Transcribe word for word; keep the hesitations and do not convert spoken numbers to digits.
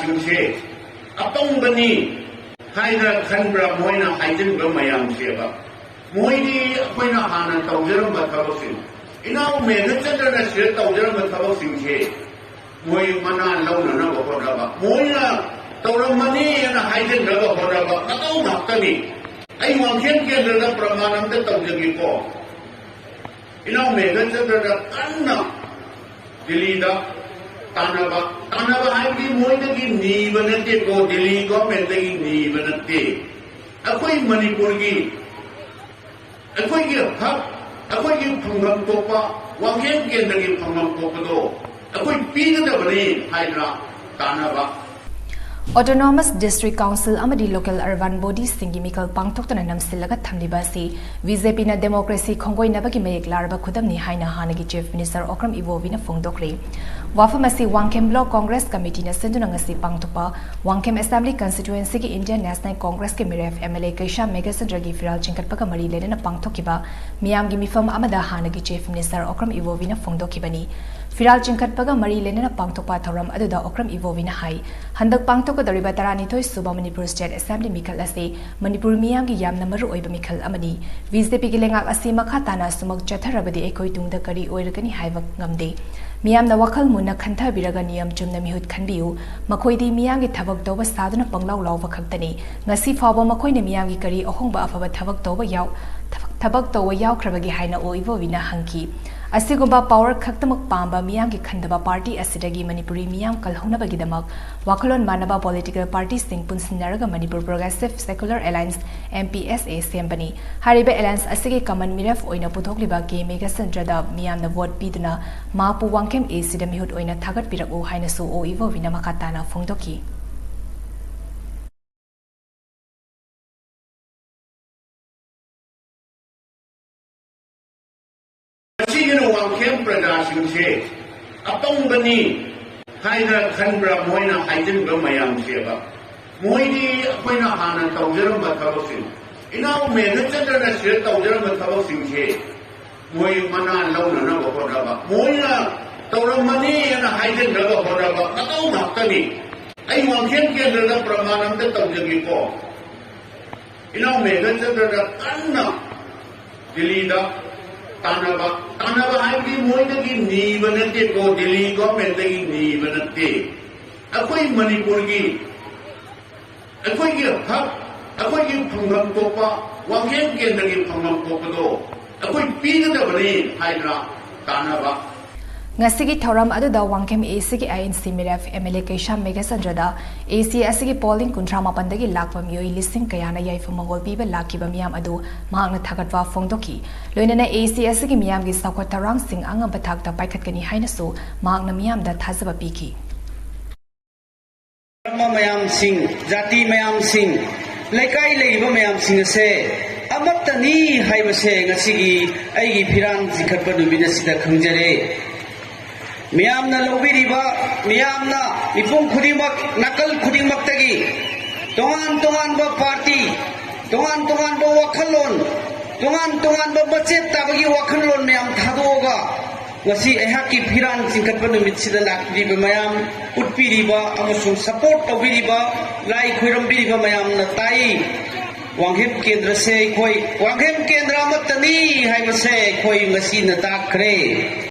ꯁꯤꯡꯁꯦ ꯑꯄꯪꯕꯅꯤ ꯍꯥꯏꯅ ꯈꯟꯕ꯭ꯔꯥ? ꯃꯣꯏꯅ ꯍꯥꯏꯖꯤꯟꯕ ꯃꯌꯥꯝꯁꯦꯕ, ꯃꯣꯏꯗꯤ ꯑꯩꯈꯣꯏꯅ ꯍꯥꯟꯅ ꯇꯧꯖꯔꯝꯕ ꯊꯕꯛꯁꯤꯡ, ꯏꯅꯥꯎ ꯃꯦꯘꯆꯟꯗ꯭ꯔꯅ ꯁꯤꯗ ꯇꯧꯖꯔꯝꯕ ꯊꯕꯛꯁꯤꯡꯁꯦ ꯃꯣꯏ ꯃꯅꯥ ꯂꯧꯅꯅꯕ ꯍꯣꯠꯅꯕ, ꯃꯣꯏꯅ ꯇꯧꯔꯝꯃꯅꯤ ꯍꯥꯏꯅ ꯍꯥꯏꯖꯤꯟꯅꯕ ꯍꯣꯠꯅꯕ ꯃꯇꯧ ꯉꯥꯛꯇꯅꯤ꯫ ꯑꯩ ꯋꯥꯡꯈꯦꯝ ꯀꯦꯟꯗ꯭ꯔꯗ ꯄ꯭ꯔꯃꯥꯟ ꯑꯝꯇ ꯇꯧꯖꯒꯦꯀꯣ꯫ ꯏꯅꯥꯎ ꯃꯦꯘꯆꯟꯗ꯭ꯔꯗ ꯀꯟꯅ ꯗꯤꯜꯂꯤꯗ ꯇꯥꯟꯅꯕ, ꯇꯥꯟꯅꯕ ꯍꯥꯏꯕꯗꯤ ꯃꯣꯏꯗꯒꯤ ꯅꯤꯕ ꯅꯠꯇꯦꯀꯣ, ꯗꯤꯜꯂꯤ ꯒꯣꯔꯃꯦꯟꯗꯒꯤ ꯅꯤꯕ ꯅꯠꯇꯦ꯫ ꯑꯩꯈꯣꯏ ꯃꯅꯤꯄꯨꯔꯒꯤ, ꯑꯩꯈꯣꯏꯒꯤ ꯍꯛ, ꯑꯩꯈꯣꯏꯒꯤ ꯐꯪꯐꯝ ꯊꯣꯛꯄ ꯋꯥꯡꯈꯦꯝ ꯀꯦꯟꯗ꯭ꯔꯒꯤ ꯐꯪꯐꯝ ꯊꯣꯛꯄꯗꯣ ꯑꯩꯈꯣꯏ ꯄꯤꯒꯗꯕꯅꯤ ꯍꯥꯏꯗꯅ ꯇꯥꯟꯅꯕ꯫ Autonomous District Council ꯑꯃꯗꯤ Local Urban Bodiesꯁꯤꯡꯒꯤ ꯃꯤꯈꯜ ꯄꯥꯡꯊꯣꯛꯇꯨꯅ ꯅꯝꯁꯤꯜꯂꯒ ꯊꯝꯂꯤꯕ ꯑꯁꯤ BJPꯅ democracy ꯈꯣꯡꯒꯣꯏꯅꯕꯒꯤ ꯃꯌꯦꯛ ꯂꯥꯔꯕ ꯈꯨꯗꯝꯅꯤ ꯍꯥꯏꯅ ꯍꯥꯟꯅꯒꯤ Chief Minister Okram Iwobiꯅ ꯐꯣꯡꯗꯣꯛꯈ꯭ꯔꯦ꯫ ꯋꯥꯐꯝ ꯑꯁꯤ ꯋꯥꯡꯈꯦꯝ Block Congress Committeeꯅ ꯁꯤꯟꯗꯨꯅ ꯉꯁꯤ ꯄꯥꯡꯊꯣꯛꯄ ꯋꯥꯡꯈꯦꯝ Assembly Constituencyꯒꯤ Indian National Congressꯀꯤ ꯃꯤꯔꯦꯞ MLA ꯀꯩꯁꯥꯝ ꯃꯦꯘꯆꯟꯗ꯭ꯔꯒꯤ ꯐꯤꯔꯥꯜ ꯆꯤꯡꯈꯠꯄꯒ ꯃꯔꯤ ꯂꯩꯅꯅ ꯄꯥꯡꯊꯣꯛꯈꯤꯕ ꯃꯤꯌꯥꯝꯒꯤ ꯃꯤꯐꯝ ꯑꯃꯗ ꯍꯥꯟꯅꯒꯤ Chief Minister Okram Iwobiꯅ ꯐꯣꯡꯗꯣꯛꯈꯤꯕꯅꯤ꯫ ꯐꯤꯔꯥꯜ ꯆꯤꯡꯈꯠꯄꯒ ꯃꯔꯤ ꯂꯩꯅꯅ ꯄꯥꯡꯊꯣꯛꯄ ꯊꯧꯔꯝ ꯑꯗꯨꯗ Okram Iwobiꯅ ꯍꯥꯏ, ꯍꯟꯗꯛ ꯄꯥꯡꯊꯣꯛꯀꯗꯧꯔꯤꯕ ꯇꯔꯥꯅꯤꯊꯣꯏ ꯁꯨꯕ ꯃꯅꯤꯄꯨꯔ State Assembly ꯃꯤꯈꯜ ꯑꯁꯤ ꯃꯅꯤꯄꯨꯔ ꯃꯤꯌꯥꯝꯒꯤ ꯌꯥꯝꯅ ꯃꯔꯨ ꯑꯣꯏꯕ ꯃꯤꯈꯜ ꯑꯃꯅꯤ꯫ BJPꯒꯤ ꯂꯩꯉꯥꯛ ꯑꯁꯤ ꯃꯈꯥ ꯇꯥꯅ ꯑꯁꯨꯃꯛ ꯆꯠꯊꯔꯕꯗꯤ ꯑꯩꯈꯣꯏ ꯇꯨꯡꯗ ꯀꯔꯤ ꯑꯣꯏꯔꯒꯅꯤ ꯍꯥꯏꯕ ꯉꯝꯗꯦ꯫ ꯃꯤꯌꯥꯝꯅ ꯋꯥꯈꯜ ꯃꯨꯟꯅ ꯈꯟꯊꯕꯤꯔꯒ ꯅꯤꯌꯝ ꯆꯨꯝꯅ ꯃꯤꯍꯨꯠ ꯈꯟꯕꯤꯌꯨ꯫ ꯃꯈꯣꯏꯗꯤ ꯃꯤꯌꯥꯝꯒꯤ ꯊꯕꯛ ꯇꯧꯕ ꯁꯥꯗꯨꯅ ꯄꯪꯂꯥꯎ ꯂꯥꯎꯕ ꯈꯛꯇꯅꯤ꯫ ꯉꯁꯤ ꯐꯥꯎꯕ ꯃꯈꯣꯏꯅ ꯃꯤꯌꯥꯝꯒꯤ ꯀꯔꯤ ꯑꯍꯣꯡꯕ ꯑꯐꯕ ꯊꯕꯛ ꯇꯧꯕ ꯌꯥꯎ-, ꯊꯕꯛ, ꯊꯕꯛ ꯇꯧꯕ ꯌꯥꯎꯈ꯭ꯔꯕꯒꯦ ꯍꯥꯏꯅ ꯑꯣ ꯏꯕꯣꯕꯤꯅ ꯍꯪꯈꯤ꯫ ꯑꯁꯤꯒꯨꯝꯕ power ꯈꯛꯇꯃꯛ ꯄꯥꯝꯕ ꯃꯤꯌꯥꯝꯒꯤ ꯈꯟꯗꯕ party ꯑꯁꯤꯗꯒꯤ ꯃꯅꯤꯄꯨꯔꯤ ꯃꯤꯌꯥꯝ ꯀꯜꯍꯧꯅꯕꯒꯤꯗꯃꯛ ꯋꯥꯈꯜꯂꯣꯟ ꯃꯥꯟꯅꯕ political partyꯁꯤꯡ ꯄꯨꯟꯁꯤꯟꯅꯔꯒ Manipur Progressive Secular Alliance, MPSA, ꯁꯦꯝꯕꯅꯤ꯫ ꯍꯥꯏꯔꯤꯕ alliance ꯑꯁꯤꯒꯤ common ꯃꯤꯔꯦꯞ ꯑꯣꯏꯅ ꯄꯨꯊꯣꯛꯂꯤꯕ ꯀꯦ ꯃꯦꯘꯆꯟꯗ꯭ꯔꯗ ꯃꯤꯌꯥꯝꯅ vote ꯄꯤꯗꯨꯅ ꯃꯍꯥꯛꯄꯨ ꯋꯥꯡꯈꯦꯝ Aꯁꯤꯗ ꯃꯤꯍꯨꯠ ꯑꯣꯏꯅ ꯊꯥꯒꯠꯄꯤꯔꯛꯎ ꯍꯥꯏꯅꯁꯨ ꯑꯣ ꯏꯕꯣꯕꯤꯅ ꯃꯈꯥ ꯇꯥꯅ ꯐꯣꯡꯗꯣꯛꯈꯤ꯫ ꯃꯁꯤꯒꯤꯅ ꯋꯥꯡꯈꯦꯝ ꯄ꯭ꯔꯖꯥꯁꯤꯡꯁꯦ ꯑꯄꯪꯕꯅꯤ ꯍꯥꯏꯅ ꯈꯟꯕ꯭ꯔꯥ? ꯃꯣꯏꯅ ꯍꯥꯏꯖꯤꯟꯕ ꯃꯌꯥꯝꯁꯦꯕ, ꯃꯣꯏꯗꯤ ꯑꯩꯈꯣꯏꯅ ꯍꯥꯟꯅ ꯇꯧꯖꯔꯝꯕ ꯊꯕꯛꯁꯤꯡ, ꯏꯅꯥꯎ ꯃꯦꯘꯆꯟꯗ꯭ꯔꯅ ꯁꯤꯗ ꯇꯧꯖꯔꯝꯕ ꯊꯕꯛꯁꯤꯡꯁꯦ ꯃꯣꯏ ꯃꯅꯥ ꯂꯧꯅꯅꯕ ꯍꯣꯠꯅꯕ, ꯃꯣꯏꯅ ꯇꯧꯔꯝꯃꯅꯤ ꯍꯥꯏꯅ ꯍꯥꯏꯖꯤꯟꯅꯕ ꯍꯣꯠꯅꯕ ꯃꯇꯧ ꯉꯥꯛꯇꯅꯤ꯫ ꯑꯩ ꯋꯥꯡꯈꯦꯝ ꯀꯦꯟꯗ꯭ꯔꯗ ꯄ꯭ꯔꯃꯥꯟ ꯑꯝꯇ ꯇꯧꯖꯒꯦꯀꯣ꯫ ꯏꯅꯥꯎ ꯃꯦꯘꯆꯟꯗ꯭ꯔꯗ ꯀꯟꯅ ꯗꯤꯜꯂꯤꯗ ꯇꯥꯟꯅꯕ, ꯇꯥꯟꯅꯕ ꯍꯥꯏꯕꯗꯤ ꯃꯣꯏꯗꯒꯤ ꯅꯤꯕ ꯅꯠꯇꯦꯀꯣ, ꯗꯤꯜꯂꯤ ꯒꯣꯔꯃꯦꯟꯗꯒꯤ ꯅꯤꯕ ꯅꯠꯇꯦ꯫ ꯑꯩꯈꯣꯏ ꯃꯅꯤꯄꯨꯔꯒꯤ, ꯑꯩꯈꯣꯏꯒꯤ ꯍꯛ, ꯑꯩꯈꯣꯏꯒꯤ ꯐꯪꯐꯝ ꯊꯣꯛꯄ, ꯋꯥꯡꯈꯦꯝ ꯀꯦꯟꯗ꯭ꯔꯒꯤ ꯐꯪꯐꯝ ꯊꯣꯛꯄꯗꯣ ꯑꯩꯈꯣꯏ ꯄꯤꯒꯗꯕꯅꯤ ꯍꯥꯏꯗꯅ ꯇꯥꯟꯅꯕ꯫ ꯉꯁꯤꯒꯤ ꯊꯧꯔꯝ ꯑꯗꯨꯗ ꯋꯥꯡꯈꯦꯝ ꯑꯦ ꯁꯤꯒꯤ ꯑꯥꯏ ꯑꯦꯟ ꯁꯤ ꯃꯤꯔꯦꯞ ꯑꯦꯝ ꯑꯦꯜ ꯑꯦ ꯀꯩꯁꯥꯝ ꯃꯦꯘꯆꯟꯗ꯭ꯔꯗ ꯑꯦ ꯁꯤ ꯑꯁꯤꯒꯤ ꯄꯣꯂꯤꯡ ꯀꯨꯟꯊ꯭ꯔꯥ ꯃꯥꯄꯟꯗꯒꯤ ꯂꯥꯛꯄ ꯃꯤꯑꯣꯏ ꯂꯤꯁꯤꯡ ꯀꯌꯥꯅ ꯌꯥꯏꯐ ꯃꯪꯒꯣꯜ ꯄꯤꯕ ꯂꯥꯛꯈꯤꯕ ꯃꯤꯌꯥꯝ ꯑꯗꯨ ꯃꯍꯥꯛꯅ ꯊꯥꯒꯠꯄ ꯐꯣꯡꯗꯣꯛꯈꯤ꯫ ꯂꯣꯏꯅꯅ ꯑꯦ ꯁꯤ ꯑꯁꯤꯒꯤ ꯃꯤꯌꯥꯝꯒꯤ ꯆꯥꯎꯈꯠ ꯊꯧꯔꯥꯡꯁꯤꯡ ꯑꯉꯝꯕ ꯊꯥꯛꯇ ꯄꯥꯏꯈꯠꯀꯅꯤ ꯍꯥꯏꯅꯁꯨ ꯃꯍꯥꯛꯅ ꯃꯤꯌꯥꯝꯗ ꯊꯥꯖꯕ ꯄꯤꯈꯤ꯫ ꯙꯔꯃ ꯃꯌꯥꯝꯁꯤꯡ, ꯖꯥꯇꯤ ꯃꯌꯥꯝꯁꯤꯡ, ꯂꯩꯀꯥꯏ ꯂꯩꯔꯤꯕ ꯃꯌꯥꯝꯁꯤꯡ ꯑꯁꯦ ꯑꯃꯠꯇꯅꯤ ꯍꯥꯏꯕꯁꯦ ꯉꯁꯤꯒꯤ ꯑꯩꯒꯤ ꯐꯤꯔꯥꯟ ꯆꯤꯡꯈꯠꯄ ꯅꯨꯃꯤꯠ ꯑꯁꯤꯗ ꯈꯪꯖꯔꯦ꯫ ꯃꯤꯌꯥꯝꯅ ꯂꯧꯕꯤꯔꯤꯕ, ꯃꯤꯌꯥꯝꯅ ꯃꯤꯄꯨꯝ ꯈꯨꯗꯤꯡꯃꯛ, ꯅꯥꯀꯜ ꯈꯨꯗꯤꯡꯃꯛꯇꯒꯤ ꯇꯣꯉꯥꯟ ꯇꯣꯉꯥꯟꯕ ꯄꯥꯔꯇꯤ, ꯇꯣꯉꯥꯟ ꯇꯣꯉꯥꯟꯕ ꯋꯥꯈꯜꯂꯣꯟ, ꯇꯣꯉꯥꯟ ꯇꯣꯉꯥꯟꯕ ꯃꯆꯦꯠ ꯇꯥꯕꯒꯤ ꯋꯥꯈꯜꯂꯣꯟ ꯃꯌꯥꯝ ꯊꯥꯗꯣꯛꯑꯒ ꯉꯁꯤ ꯑꯩꯍꯥꯛꯀꯤ ꯐꯤꯔꯥꯟ ꯆꯤꯡꯈꯠꯄ ꯅꯨꯃꯤꯠꯁꯤꯗ ꯂꯥꯛꯄꯤꯔꯤꯕ ꯃꯌꯥꯝ, ꯎꯠꯄꯤꯔꯤꯕ ꯑꯃꯁꯨꯡ ꯁꯄꯣꯔꯠ ꯇꯧꯕꯤꯔꯤꯕ, ꯂꯥꯏ ꯈꯣꯏꯔꯝꯕꯤꯔꯤꯕ ꯃꯌꯥꯝꯅ ꯇꯥꯏ꯫ ꯋꯥꯡꯈꯦꯝ ꯀꯦꯟꯗ꯭ꯔꯁꯦ ꯑꯩꯈꯣꯏ, ꯋꯥꯡꯈꯦꯝ ꯀꯦꯟꯗ꯭ꯔ ꯑꯃꯠꯇꯅꯤ ꯍꯥꯏꯕꯁꯦ ꯑꯩꯈꯣꯏ ꯉꯁꯤꯅ ꯇꯥꯛꯈ꯭ꯔꯦ꯫